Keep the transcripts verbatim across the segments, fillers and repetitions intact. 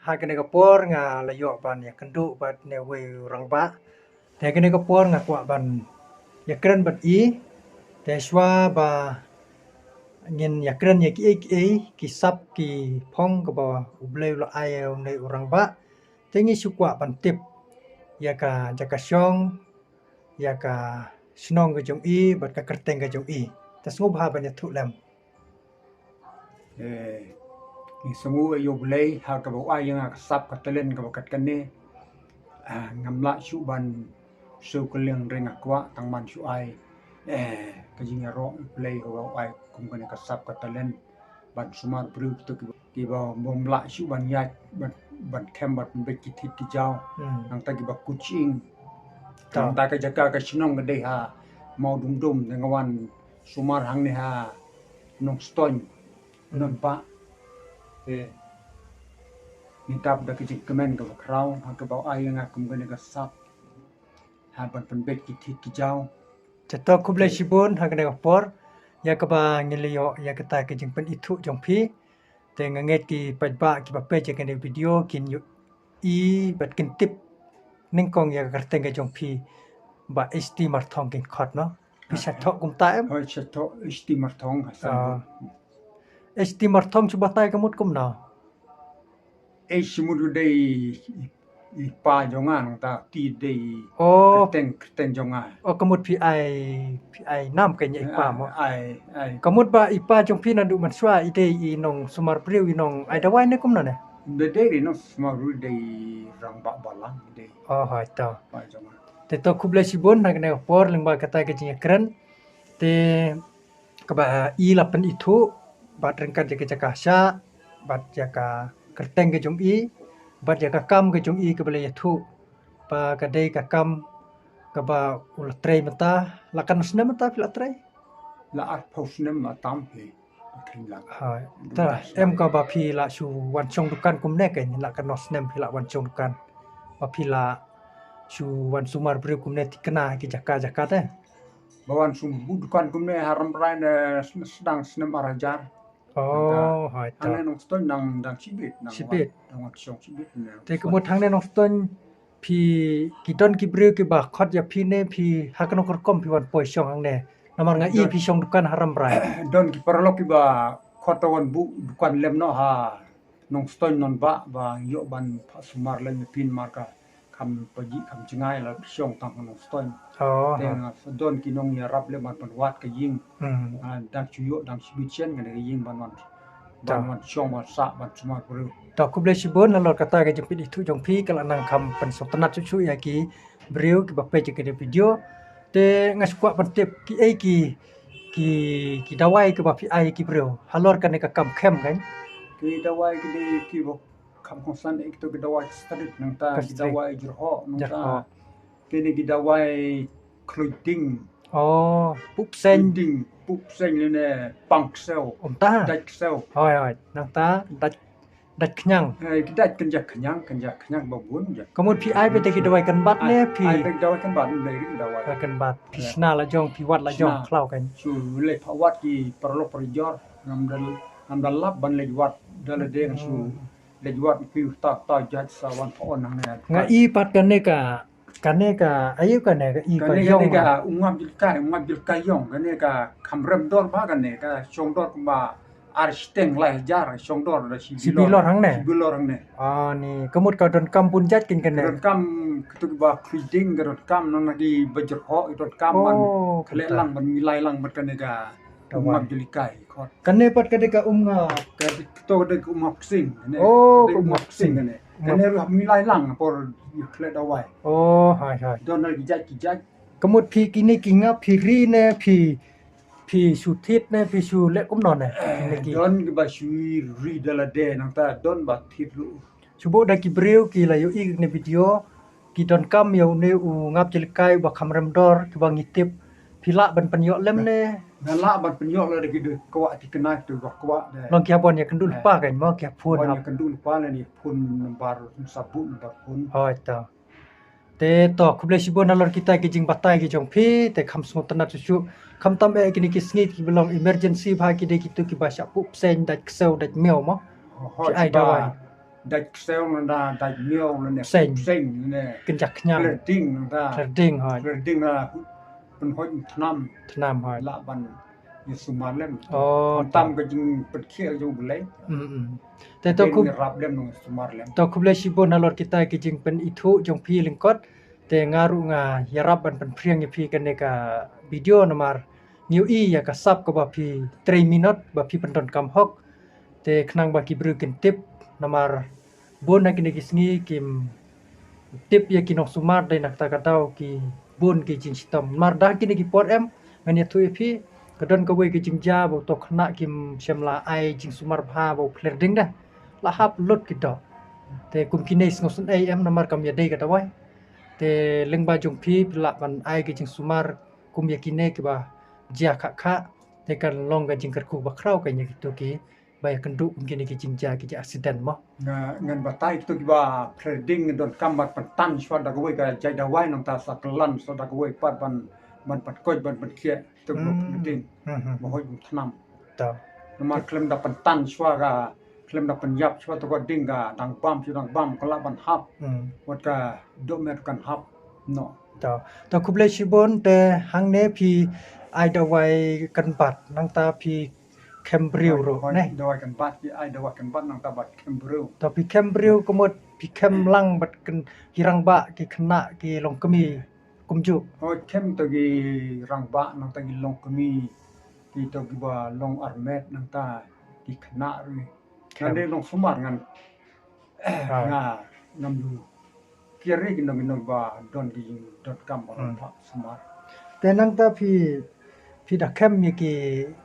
Ha kane ka por nga la ïoh ban ïakynduh bad ne wei u rangbah. Te kane ka por nga kwah ban ïakren bad i. Te shuwa ba ngin ïakren ïa kiei kiei ki sap ki phong kaba U Blei u la ai ïa une u rangbah. Te ngi shu kwah ban tip ïa ka jaka shong, ïa ka shnong ka jong i bad ka kyrteng ka jong i. Te sngewbha ban ïathuh lem. Eh, ngi sngew ïa U Blei ha kaba u ai ïa nga ka sap ka talent kaba kat kane. Ah, ngam lah shuh ban shu kylleng ring nga kwah tang man shu ai. Eh, ka jingïaroh U Blei kaba u ai kum kane ka sap ka talent ban sumar briew kito kiba, kiba bym lah shuh ban ïaid ban, ban khem ban pynbeit ki thied ki jaw. Hmm. Nangta kiba coaching. Ta. Nangta ka jaka ka shnong ka dei ha Mawdumdum, te nga wan sumar hangne ha Nongstoiñ. Hmm. Nongbah. Eh. Ngi dap da ka jingkmen kaba khraw ha kaba u ai ïa nga kum kane ka sap. Ha ban pynbeit ki thied ki jaw. Te to khublei shibun ha kane ka por ïa kaba ngi la ïoh ïa kata ka jingpynithuh jong phi. Te nga ngeit ki paidbah kiba peit ïa kane video kin ïohi bad kin tip nyngkong ïa ka kyrteng ka jong phi, Bah H T Marthong kin khot, no? Phi sa thoh kumta em? Hooid, sa thoh H T Marthong ha. Ah. H T Marthong shu batai ka mut kumno? H mut u dei i, i pa jong nga, nangta T dei, oh, kyrteng, kyrteng jong nga. Oh, ka mut phi ai, phi ai nam ka ïa i pa mo. Ai, ai. Ka mut ba i pa jong phi naduh mynshuwa i dei i nongsumar briew, i nong ai dawai ne kumno ne? Dei, dei i nongsumar briew, dei rangbah balang dei. Oh, hooid to. Pa jong nga. Te to khublei shibun ha kane ka por lyngba kata ka jingïakren. Te kaba i la pynithuh bad ryngkat ïa ka jaka shah bad ïa ka kyrteng ka jong i bad ïa ka kam ka jong i kaba la ïathuh ba ka dei ka kam kaba u la trei mynta. La katno snem mynta phi la trei? La arphew snem la tam phi. Hooid. Em kaba phi la shu wan shong dukan kumne, ka la katno snem phi la wan shong dukan ba phi la shu wan sumar briew kumne thikna ki jaka jaka te? Ba wan sumar dukan kumne ha Rambrai ne sdang snem ar hajar. Oh, hooid to. Hangne Nongstoiñ nang dang shibit, nang shibit. Dang wan shong shibit ne. Te ka mut hangne Nongstoiñ phi, ki don ki briew kiba khot ïa phi ne phi ha kano ka rukom phi wan poi shong hangne? Namar nga i phi shong dukan ha Rambrai. Don ki paralok kiba khot wan buh dukan lem noh ha Nongstoiñ Nongbah ba ïoh ban phah sumar lem ïa phi namar ka kham pajih kham jngai la phi shong tang ha Nongstoiñ. Oh. Te nga sa don ki nongïarap lem ban pynwad ka ïing. Hmm. Ah, dang shu ïoh dang shibit shen kane ka ïing ban wan, ban wan shong ban sah ban sumar briew. To khublei shibun, halor kata ka jingpynithuh jong phi ka la nang kham pynsngewtynnat shuh shuh ïa ki briew kiba peit ïa kane ka video. Te nga shu kwah ban tip kiei ki, ki, ki dawai kiba phi ai ki briew halor kane ka kam khem kan? Ki dawai ki dei kiba kham kongsan ïa kito ki dawai ka street, nangta ki dawai jyrhoh, nangta kine ki dawai khluid ding. Oh, pup seng. Khluid ding, pup seng lane pang ksew. Kumta. Dait ksew. Hooid, hooid. Nangta dait, dait khñiang. Eh, ki dait kynja khñiang, kynja khñiang ba bun ja. Ka mut phi ai beit ki dawai kynbat ne phi? Ai beit dawai kynbat, ne dawai. Dawai kynbat. Phi shna la jong, phi wad la jong khlaw kan. Shu leit phah wad ki paralok parajor, ngam da, ngam da lap ban leit wad da lade, nga shu leit wad phi ta ta jait sa wan phah on hangne. Nga i pat kane ka Kane ka, aïu kane ka i ka ïong? Kane ka um ngap jylkai, um ngap jylkai ïong. Kane ka kham rem dor ba kane ka shong dor kumba ar shiteng lai hajar shong dor da shi bilor. Shi bilor hangne? Shi bilor hangne. Ah, ni ka mut ka donkam bun jait kin kane. Ka donkam kito kiba khluid ding, ka donkam nang na kiba jyrhoh, ka donkam ban khleh lang, ban milai lang bad kane ka um ngap jylkai. Kane pat ka dei ka um ngap. Ka dei, to ka dei ka um ngap ksing. Kane, oh, ka dei ka um ngap ksing kane. Kane ruh milai lang por ïa khleh dawai. Oh, hai, hai. Don na ki jait ki jait. Ka mut phi kine ki ngap phi ri ne phi, phi shu thied ne phi shu leh kumno ne? Kine ki. Don kiba shu ri da lade, nangta don ba thied ruh. Shu buh da ki briew ki la ïohi kane video. Ki donkam ïa une u ngap jylkai uba kham rem dor, kiba ngi tip. Phi lah ban pynïoh lem ne? Nga lah ban pynïoh lada ki dei kwah, ki kynai, ki dei ba kwah de. Long ki hap ban ïakynduh lypa kan mo, ki hap phone. Ban ïakynduh lypa lane phone number, sa buh number phone. Hooid to. Te to, khublei shibun halor kita ki jingbatai ki jong phi, te kham sngewtynnat shuh shuh. Khamtam eh kine ki sngi kiba long emergency ba ki dei kito kiba shah pup seng, dait ksew, dait miaw mo. Hooid, phi ai dawai. Dait ksew nangta, dait miaw lane, pseng. Pseng lane. Kynja khñiang. Khlerding nangta. Khlerding hoi. Khlerding na pynhoi thnam. Thnam hoi. Lah ban ïa sumar lem. Oh, tam ka jingpynkhiah jong U Blei. Hmm, hmm. Te to khublei, rap lem nong sumar lem. To khublei shibun halor kita ki jingpynithuh jong phi lyngkot. Te nga ruh nga ïarap ban pynphriang ïa phi kane ka video namar ngi ïohi ïa ka sap kaba phi trei minot ba phi pyndonkam hok. Te khnang ba ki briew kin tip namar bun ha kine ki sngi kim tip ïa ki nongsumar dei na kata ka daw ki bun ki jingshitom. Namar da kine ki por em ngan ïathuh ïa phi ka don kawei ka jingjia ba uto u khynnah kim shym la ai jingsumar bha ba u khlerding da. La hap lut ki doh. Te kum kine sngew sngewsih em namar kam ïadei ka dawai. Te lyngba jong phi phi lah ban ai ka jingsumar kum ïa kine kiba jia khah khah. Te kan long ka jingkyrkhu ba khraw ka ïa kito kiba ïakynduh kum kine ki jingjia ki jia accident mo. Nga, ngan batai kito kiba khlerding donkam ban pyntan shuwa da kawei ka jait dawai nangta sa kylla shuwa da kawei pat ban, ban pat koit ban pynkhiah. Kito kiba khlerding. Hmm, hmm. Ba hoi bym thnam. To. Namar khlem da pyntan shuwa ka, khlem da pynïap shuwa to ka ding ka dang bam shuwa dang bam ka lah ban hap. Hmm. Wat ka dohmet kan hap. No. To. To khublei shibun te hangne phi ai dawai kynbat nangta phi khem briew ruh ne. Dawai kynbat phi ai dawai kynbat nangta bad khem briew. To phi khem briew ka mut phi khem lang bad ki rangbah ki khynnah ki longkmie kumjuh. Hoi khem to ki rangbah nangta ki longkmie. Ki to kiba long armet nangta ki khynnah ruh. Khem. Ngan dei nongsumar ngan. Ah. Nga ngam ju kyrpad ki nong ki nong ba don ki jingdonkam ba don pha sumar. Te nangta phi, phi da khem ïa ki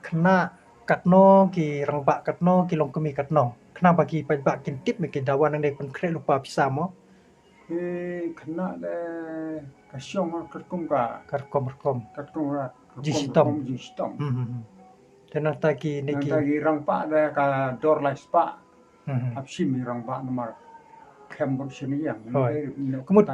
khynnah katno ki rangbah katno ki longkmie katno. Khnang ba ki paidbah kin tip ïa ki dawa nang dei pynkhreh lypa pisa mo. Ki khynnah de ka shong katkum ka. Katkum katkum. Katkum ka. Jingshitom. Jingshitom. Hmm, hmm, hmm. Te nangta kine ki. Nangta ki rangbah de ka dor lai spah. Hmm, hmm. Hap shim ki rangbah namar khem bad shini ïa. Hoi. Ka mut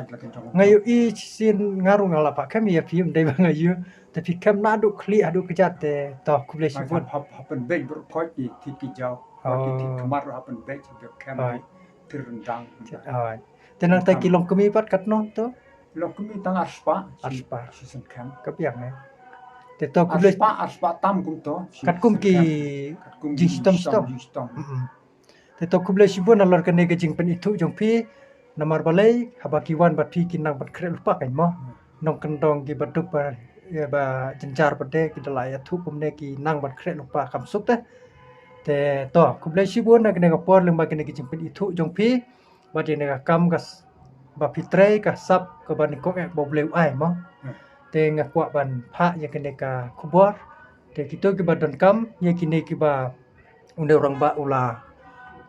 nga ïohi shisien nga ruh nga la pha khem ïa phi ym dei ba nga ïohi. Te phi khem naduh khlieh haduh kjat te to khublei shibun. Hap, hap, hap pynbeit bad khot ki thik ki jaw. Ki thik khmat ruh hap pynbeit ki khem. Hoi. Tir ryndang. Hoi. Te nangta ki longkmie pat katno to? Longkmie tang ar spah. Ar spah. Shi sien khem. Ka biang ne. Te to khublei. Ar spah, ar spah tam kum to. Katkum ki jingshitom shitom. Jingshitom. Mm-mm. Te to khublei shibun halor kane ka jingpynithuh jong phi. Namar balei haba ki wan bad phi ki nang pynkhreh lypa kan mo. Hmm. Nongkyndong kiba duk ba, ïa ba jynjar ba de ki da la ïathuh kumne ki nang pynkhreh lypa kam suk te. Te to khublei shibun na kane ka por lyngba kane ka jingpynithuh jong phi. Bad ïa kane ka kam ka s-, ba phi trei ka sap kaba nyngkong eh ba U Blei u ai mo. Hmm. Te nga kwah ban phah ïa kane ka khubor. Te kito kiba donkam ïa kine kiba une u rangbah u la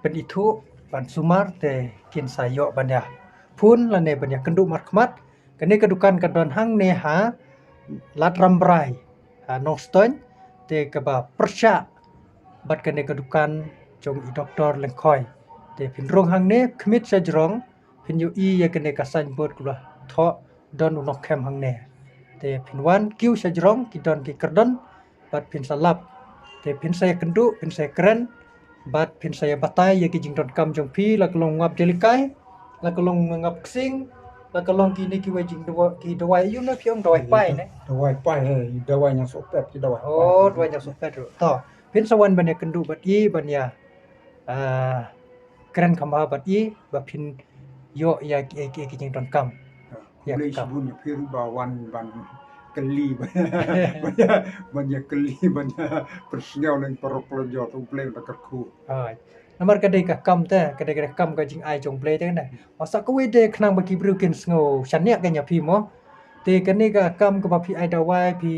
pynithuh ban sumar te kin sa ïoh ban ïa phone lane ban ïa kynduh markhmat. Kane ka dukan ka don hangne ha Lad Rambrai ha Nongstoiñ te kaba pyrshah bad kane ka dukan jong i Doktor Lyngkhoi. Te phin rung hangne khmih sha jrong phin ïohi ïa kane ka signboard ka la thoh don u nongkhem hangne. Te phin wan kiew sha jrong ki don ki kyrdon bad phin sa lap. Te phin sa ïa kynduh, phin sa ïa kren bad phin sa ïa batai ïa ki jingdonkam jong phi la ka long ngap jelikai, la ka long ngap ksing, la ka long kine kiwei jingdawai, ki dawai ïa u ne phi ong dawai pai ne. Dawai pai, eh, dawai ñiangsohpet, ki dawai pai. Oh, dawai ñiangsohpet ruh. To, phin sa wan ban ïa kynduh bad i ban ïa, ah, kren kham bha bad i ba phin ïoh ïa ki, ïa ki, ïa ki jingdonkam. Ïa, khublei shibun ïa phi ruh ba wan ban kylli ban, ban ïa, ban ïa kylli ban ïa pynsngew lem paralok parajor, to U Blei un da kyrkhu. Hooid. Namar ka dei ka kam te, ka dei ka kam ka jingai jong U Blei te ne. Asa kawei de khnang ba ki briew kin sngew shaniah ka ïa phi mo. Te kane ka kam kaba phi ai dawai, phi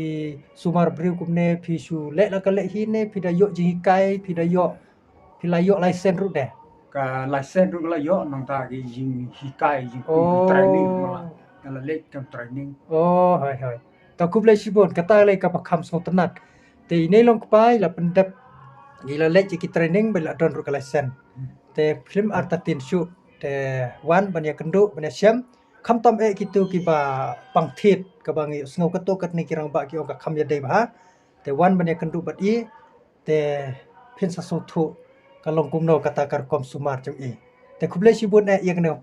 sumar briew kumne, phi shu leh la ka leh hi ne, phi da ïoh jinghikai, phi da ïoh Phi la ïoh license ruh de? Ka license ruh la ïoh nangta ki jinghikai jingpyntraining ruh la. Ka la leit kam training. Oh, hooid, hooid. To khublei shibun, kata lei kaba kham sngewtynnat. Te ine long kpa i la pyndep, i la leit ki training ba i la don ruh ka license. Hmm. Te phim artatien shuh, te wan ban ïa kynduh ban ïa shem. Khamtam eh kito kiba pang thied kaba ngi sngew kato katne ki rangbah ki ong ka kham ïadei bha. Te wan ban ïa kynduh bad i, te phin sa sngewthuh ka long kumno kata ka rukom sumar jong i. Te khublei shibun eh ïa kane ka